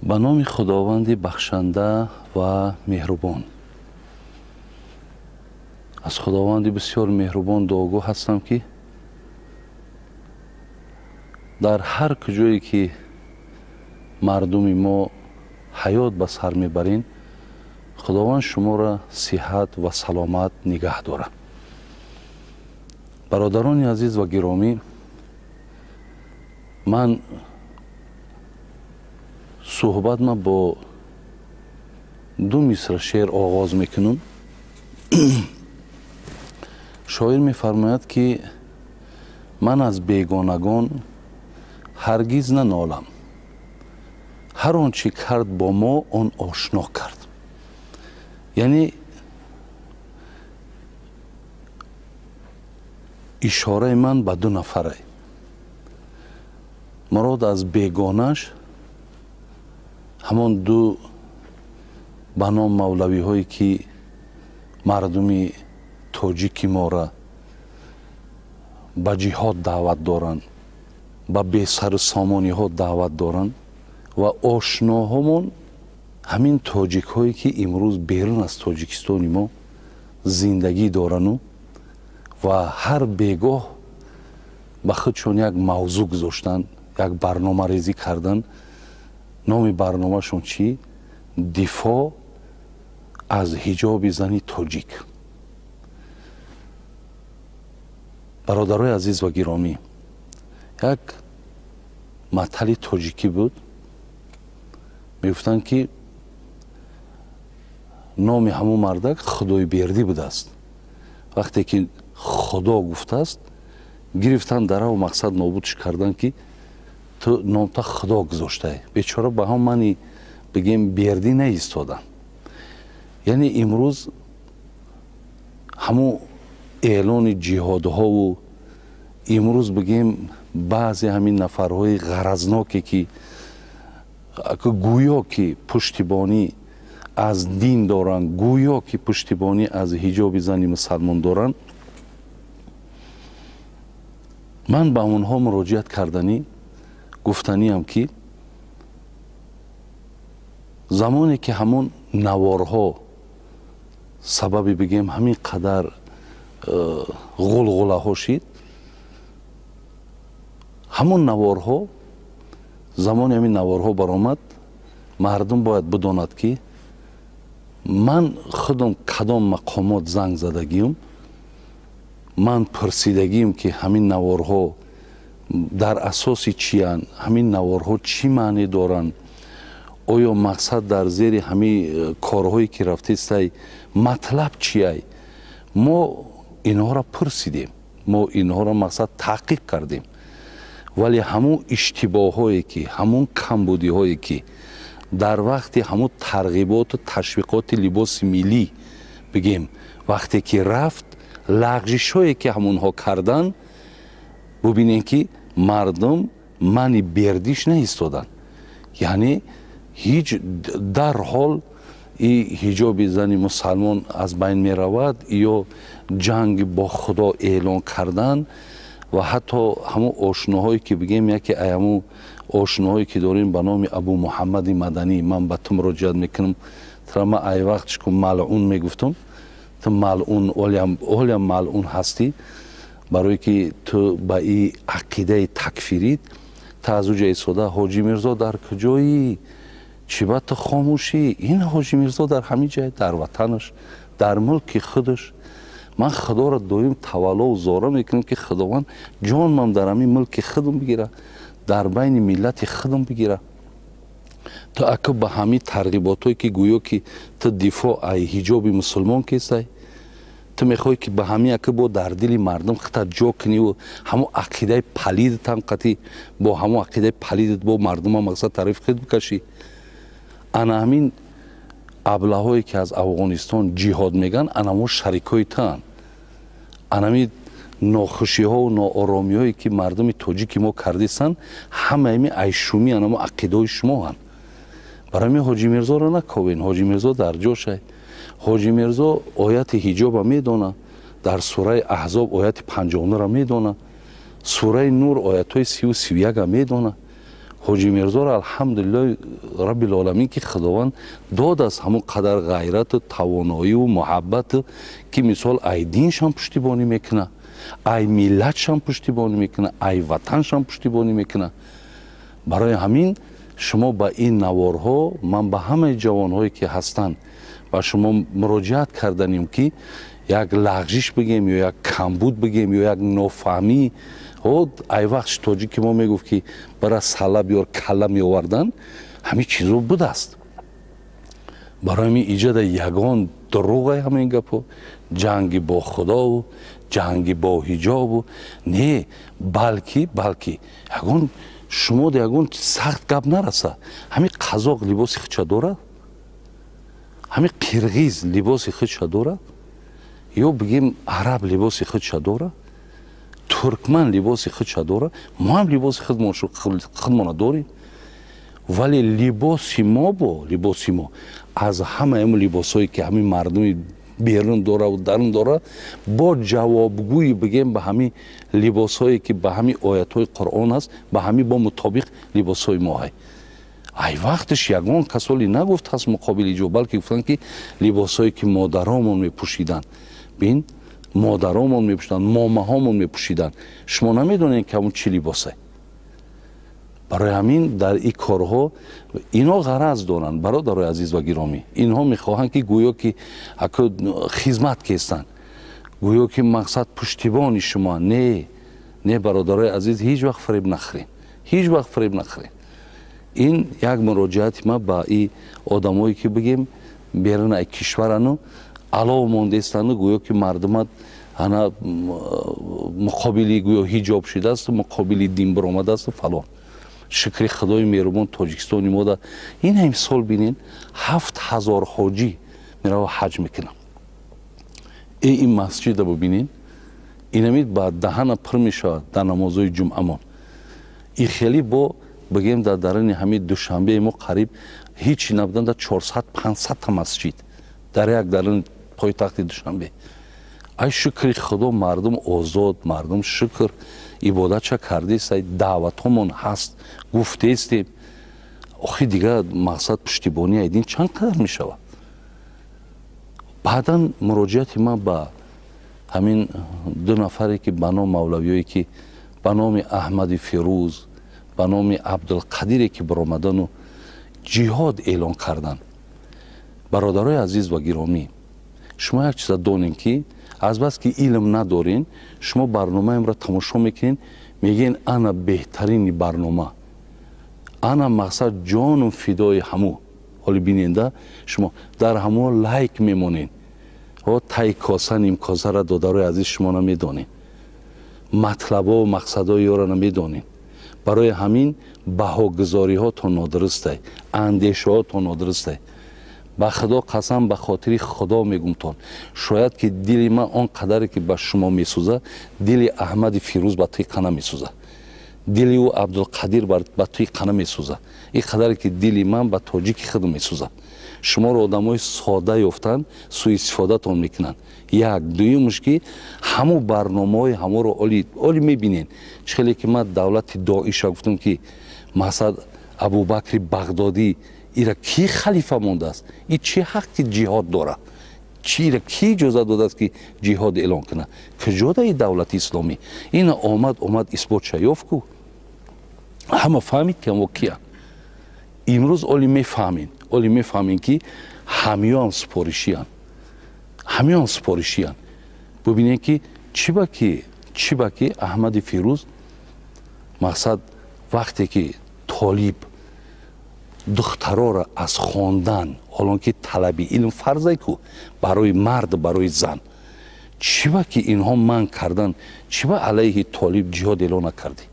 Ба номи Худованди бахшанда ва меҳрубон. Аз Худованди бисёр меҳрубон дуогӯ ҳастам, ки дар ҳар куҷое ки мардуми мо ҳаёт ба сар мебарин, Худованд шуморо сиҳат ва саломат нигаҳ дорад. Бародарони азиз ва гиромӣ, ман суҳбатма бо ду мисра шеър оғоз мекунам. Шоир мефармояд, ки ман аз бегонагон ҳаргиз нанолам, ҳар он чӣ кард бо мо, он ошно кард. Яъне ишораи ман ба ду нафаре. Мурод аз бегонаш ҳамон ду ба ном мавлавиҳое, ки мардуми тоҷики моро ба ҷиҳод даъват доранд, ба бесару сомониҳо даъват доранд, ва ошноҳомон ҳамин тоҷикҳое, ки имрӯз берун аз Тоҷикистони мо зиндагӣ дорану ва ҳар бегоҳ ба худшон як мавзӯъ гузоштанд, як барномарезӣ карданд. Номи барномашон чӣ? Дифоъ аз ҳиҷоби зани тоҷик. Бародарои азиз ва гиромӣ, як матали тоҷикӣ буд, мегуфтанд, ки номи ҳамон мардак Худойбердӣ будааст. Вақте ки Худо гуфтааст, гирифтан дараву мақсад нобудш кардан, ки ту номта Худо гузоштаӣ. Бечора ба ҳам мани бигем бердӣ наистодан. Яъне имрӯз ҳамон эълони ҷиҳодҳову имрӯз бигем баъзе ҳамин нафарҳои ғаразноке, ки гӯё ки пуштибонӣ аз дин доранд, гӯё ки пуштибонӣ аз ҳиҷоби зани мусалмон доранд, ман ба онҳо муроҷиат карданӣ гуфтаниам, ки замоне ки ҳамон наворҳо сабаби бигем ҳамин қадар ғулғулаҳо шид, ҳамон наворҳо, замони ҳамин наворҳо баромад, мардум бояд бидонад, ки ман худам кадом мақомот занг задагиюм, ман пурсидагиюм, ки ҳамин наворҳо дар асоси чиянд, ҳамин наворҳо чӣ маъне доранд, оё мақсад дар зери ҳамин корҳое ки рафтестай матлаб чиай. Мо инҳоро пурсидем, мо инҳоро мақсад таҳқиқ кардем, вале ҳамон иштибоҳое ки, ҳамон камбудиҳое ки дар вақти ҳамон тарғиботу ташвиқоти либоси миллӣ бигем, вақте ки рафт, лағжишҳое ки ҳамонҳо карданд, бубинем, ки мардум мани бердиш наистоданд. Яъне ҳеҷ дарҳол и ҳиҷоби зани мусалмон аз байн меравад ё ҷанг бо Худо эълон кардан, ва ҳатто ҳамон ошноҳое ки бигем, яке ҳамон ошноҳое ки дорем ба номи Абу Муҳаммади Маданӣ, ман ба ту муроҷиат мекунам, тра ман ай вақтш ку малъун мегуфтам, ту малъун ҳолиам малъун ҳастӣ, барое ки ту ба и ақидаи такфирит ту аз ӯ ҷа истода. Ҳоҷи Мирзо дар куҷоӣ? Чӣ ба ту хомӯшӣ? Ин Ҳоҷи Мирзо дар ҳамин ҷай, дар ватанаш, дар мулки худаш. Ман Худоро доим таваллоу зора мекунам, ки Худованд ҷонмам дар ҳамин мулки худам бигира, дар байни миллати худам бигира. Ту ака ба ҳамин тарғиботҳое ки гӯё ки ту дифоъ ай ҳиҷоби мусулмон кесай, ту мехоҳӣ ки ба ҳамин ака бо дар дили мардум хита ҷо куниву ҳамон ақидаи палидатам қатӣ бо ҳамон ақидаи палидат бо мардума мақсад тарафи худ бикашӣ. Ана ҳамин аблаҳое ки аз Афғонистон ҷиҳод меган, анамо шарикҳои туанд. Анами нохушиҳову нооромиҳое ки мардуми тоҷики мо кардистанд, ҳамаи айшумӣ анамо ақидаҳои шумоанд. Барои ҳамин Ҳоҷи Мирзоро наковен. Ҳоҷи Мирзо дар ҷошай. Ҳоҷи Мирзо ояти ҳиҷоба медона, дар сураи Аҳзоб ояти 59-ро медона, сураи Нур оятҳои 30-31 медона. Ҳоҷи Мирзоро, алҳамдулиллоҳ раббил оламин, ки Худованд додааст ҳамон қадар ғайрату тавоноиву муҳаббату, ки мисол ай диншам пуштибонӣ мекуна, ай миллатшам пуштибонӣ мекуна, ай ватаншам пуштибонӣ мекуна. Барои ҳамин шумо ба ин наворҳо, ман ба ҳамаи ҷавонҳое ки ҳастанд, ба шумо муроҷиат карданем, ки як лағжиш бигем ё як камбуд бигем ё як нофаҳмӣ. Ай вақт тоҷики мо мегуфт, ки бара сала биёр, калла меовардан, ҳамин чизо будааст. Барои ҳамин иҷода ягон дурӯғай ҳамин гапо, ҷанги бо худову ҷанги бо ҳиҷобу не, балки ягон шумо ягон сахт гап нараса. Ҳамин қазоқ либоси худша дорад, ҳамин қирғиз либоси худша дорад, ё бигем араб либоси худша дорад, туркман либоси худша дорад, мо ҳам либоси худмона дорем, вале либоси мо бо либоси мо аз ҳамаи ҳамн либосҳое ки ҳамин мардуми берун дораву дарун дора, бо ҷавобгӯи бигем ба ҳамин либосҳое ки ба ҳамин оятҳои Қуръон аст, ба ҳамин бо мутобиқ либосҳои мо ҳай. Ай вақташ ягон касоли нагуфт ҳаст муқобили ҷо, балки гуфтанд, ки либосҳое ки модаромон мепӯшиданд, бин, модаромон мепӯшиданд, момаҳомон мепӯшиданд, шумо намедонед, ки ҳамон чӣ либосе. Барои ҳамин дар ин корҳо инҳо ғараз доранд, бародарои азиз ва гиромӣ. Инҳо мехоҳанд, ки гӯё ки хизмат кестанд, гӯё ки мақсад пуштибони шумо. Не, не, бародарои азиз, ҳеҷ вақт фиреб нахӯред, ҳеҷ вақт фиреб нахӯред. Ин як муроҷиати ма ба и одамое ки бигем берун ай кишварану алов мондаистану гӯё ки мардумат ана муқобили гӯё ҳиҷоб шудааст, муқобили дин биромадааст, фалон. Шукри Худои меҳрубон, Тоҷикистони мода ин ҳам сол бинен, 7000 ҳоҷӣ мерава, ҳаҷ мекунам. Ин масҷида бубинен, инамид ба даҳана пур мешавад дар намозҳои ҷумъамон. И хеле бо бигем дар даруни ҳамин Душанбеи мо қариб ҳичи набудан дар 400-500 та масҷид дар як даруни пойтахти Душанбе. Ай шукри Худо, мардум озод, мардум шукр ибодатша кардест, даъватҳомон ҳаст, гуфтаистем. Охи дигар мақсад пуштибонӣ айдин чанд қадар мешавад? Баъдан муроҷиати ман ба ҳамин ду нафаре, ки ба ном мавлавиёе, ки ба номи Аҳмади Фирӯз, ба номи Абдулқадире, ки баромадану ҷиҳод эълон карданд. Бародарои азиз ва гиромӣ, шумо як чиза донем, ки азбаски илм надорен, шумо барномаемро тамошо мекунед, мегӯен: «Ана беҳтарини барнома, ана мақсад ҷону фидои ҳаму». Ҳоли биненда, шумо дар ҳамо лайк мемонед. Ҳо тай коса ним косара, додарои азиз, шумо намедонед, матлабову мақсадҳои ёро намедонед. Барои ҳамин баҳогузориҳо нодурустай, андешаҳо нодурустай. Ба Худо қасам, ба хотири Худо мегумтон, шояд ки дили ман он қадаре ки ба шумо месӯзад, дили Аҳмади Фирӯз ба туи қана месӯзад, дили ӯ Абдулқадир ба туи қана месӯзад, ин қадаре ки дили ман ба тоҷики худ месӯзад. Шуморо одамои сода ёфтанд, суистифодатон мекунанд. Як дуюмш, ки ҳамун барномаҳои ҳаморо оли мебинен, чӣ хеле ки ман давлати Доиша гуфтам, ки мақсад Абубакри Бағдодӣ ира ки халифа мондааст, и чӣ ҳаққи ҷиҳод дорад, чира ки иҷоза додааст, ки ҷиҳод эълон кунад? Куҷода и давлати исломӣ? Ина омад, омад, исботша ёфт ку, ҳама фаҳмид, ки амо киянд. Имрӯз оли мефаҳмем, оли мефаҳмем, ки ҳамиёам супоришиянд, ҳамиёам супоришиянд. Бубинем, ки чӣ ба ки Аҳмади Фирӯз мақсад вақте ки толиб духтароро аз хондан, ҳолон ки талаби илм фарзай ку барои мард, барои зан, чӣ ба ки инҳо манъ кардан? Чӣ ба алайҳи толиб ҷиҳод эълон накардӣ?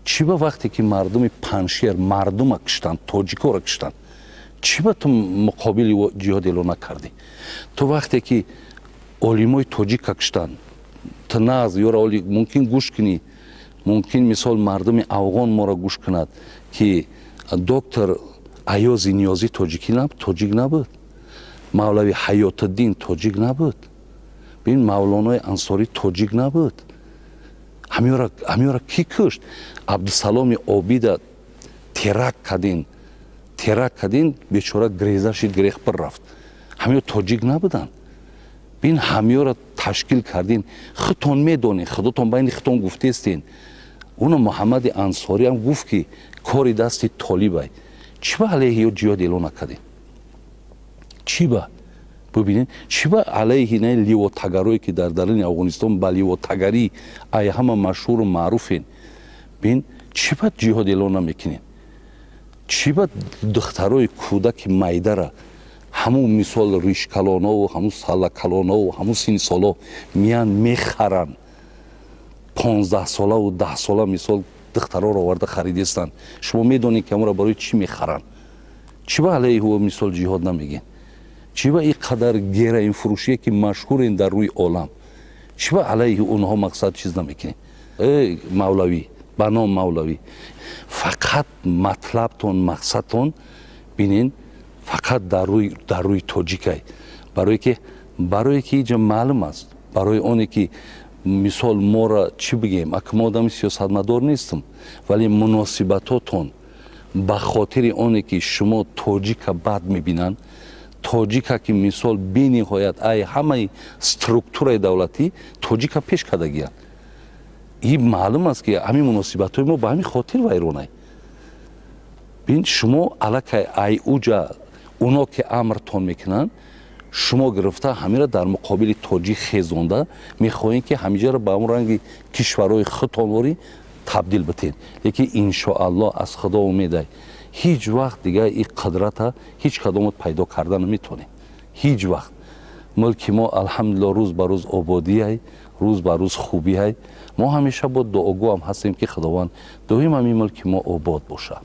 Чӣ ба вақте ки мардуми Паншер мардума киштанд, тоҷикоро киштанд, чӣ ба ту муқобили ҷиҳод эълон накардӣ? Ту вақте ки олимои тоҷика киштанд, ту нағз ёра оли мумкин гӯш кунӣ, мумкин мисол мардуми афғон моро гӯш кунад, ки доктор Аёзи Ниёзӣ тоҷик набуд, мавлави Ҳаётиддин тоҷик набуд, бин, Мавлонои Ансорӣ тоҷик набуд. Ҳамиёра кӣ кушт? Абдусаломи Обида теракт кардин, теракт кардин, бечора греза шид, грех пир рафт. Ҳамиё тоҷик набуданд. Бин, ҳамиёра ташкил кардин, худтон медонед, худотон байни худтон гуфтестен. Уно Муҳаммади Ансориам гуфт, ки кори дасти толибай. Чӣ ба алайҳи ё ҷиҳод эълон накардем? Чӣ ба? Бубинед, чӣ ба алайҳи на ливотагарое, ки дар даруни Афғонистон ба ливотагарӣ ай ҳама машҳуру маъруфен, бин, чӣ ба ҷиҳод эълон намекунед? Чӣ ба духтарои кӯдаки майдара, ҳамун мисол ришкалонову ҳамун саллакалонову ҳамун синсоло миян мехаранд, 15-солаву 10-сола, мисол, духтароро оварда харидестанд? Шумо медонед, ки ҳамонро барои чӣ мехаранд. Чӣ ба алайҳи ӯ мисол ҷиҳод намегӯед? Чӣ ба ин қадар героинфурӯшие, ки машҳурен дар рӯи олам, чӣ ба алайҳи онҳо мақсад чиз намекунед? Э, мавлавӣ, ба ном мавлавӣ, фақат матлабтон, мақсадтон, бинен, фақат дар рӯи тоҷикай. Барое ки иҷа маълум аст, барои оне ки мисол моро чӣ бигем, ака, мо одами сиёсатмадор нестам, вале муносибатотон ба хотири оне ки шумо тоҷика бад мебинанд, тоҷика ки мисол бениҳоят ай ҳамаи структураи давлатӣ тоҷика пеш кардагиянд, ин маълум аст, ки ҳамин муносибатҳои мо ба ҳамин хотир вайронай. Бин, шумо аллакай ай уҷа уно ки амртон мекунанд, шумо гирифта ҳамира дар муқобили тоҷик хезонда мехоҳем, ки ҳамиҷаро ба ҳамон ранги кишварҳои худтонворӣ табдил битен. Лекин иншоаллоҳ, аз Худо умедай, ҳеҷ вақт дигар ин қудрата ҳеҷ кадомот пайдо карда наметонем, ҳеҷ вақт. Мулки мо, алҳамдулилло, рӯз ба рӯз ободиай, рӯз ба рӯз хубиай. Мо ҳамеша бо дуогӯ ҳам ҳастем, ки Худованд доим ҳамин мулки мо обод бошад.